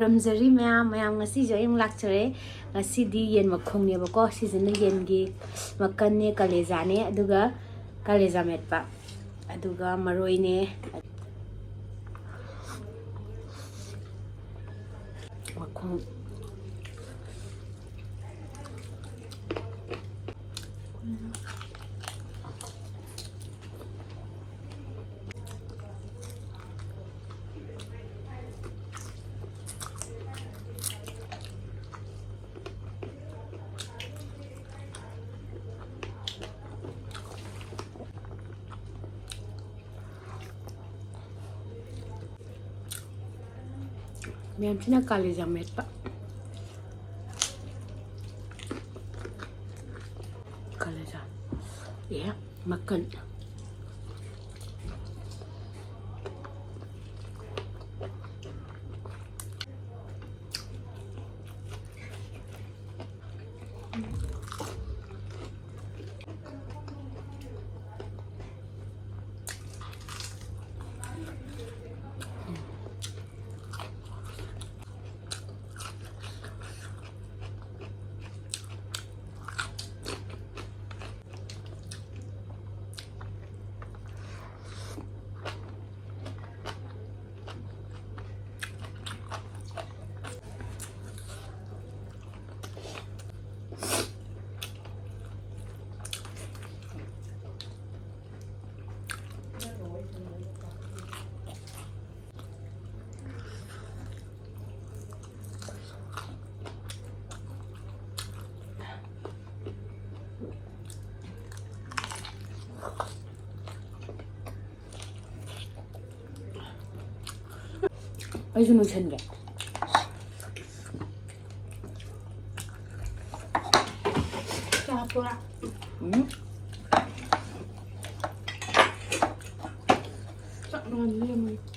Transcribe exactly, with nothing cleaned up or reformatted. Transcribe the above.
ꯈꯨꯔꯨꯝꯖꯔꯤ ꯃꯌꯥꯝ꯫ ꯃꯌꯥꯝ, ꯉꯁꯤꯁꯨ ꯑꯩ ꯑꯃꯨꯛ ꯂꯥꯛꯆꯔꯦ꯫ ꯉꯁꯤꯗꯤ ꯌꯦꯟ ꯃꯈꯣꯡꯅꯦꯕꯀꯣ꯫ ꯁꯤꯁꯤꯅ ꯌꯦꯟꯒꯤ ꯃꯀꯟꯅꯦ, ꯀꯂꯦꯖꯥꯅꯦ, ꯑꯗꯨꯒ ꯀꯂꯦꯖꯥ ꯃꯦꯠꯄ, ꯑꯗꯨꯒ ꯃꯔꯣꯏꯅꯦ, ꯃꯈꯣꯡ꯫ ꯃꯌꯥꯝꯁꯤꯅ ꯀꯥꯂꯦꯖꯥ ꯃꯦꯠꯄ꯫ ꯀꯥꯂꯦꯖꯥ꯫ ꯑꯦ, ꯃꯀꯟ꯫ ꯑꯩꯁꯨ ꯅꯣꯏꯁꯟꯒꯦ꯫ ꯆꯥ ꯄꯨꯔꯥ꯫ ꯎꯝ꯫ ꯆꯥꯛ ꯂꯥꯝꯃꯦ꯫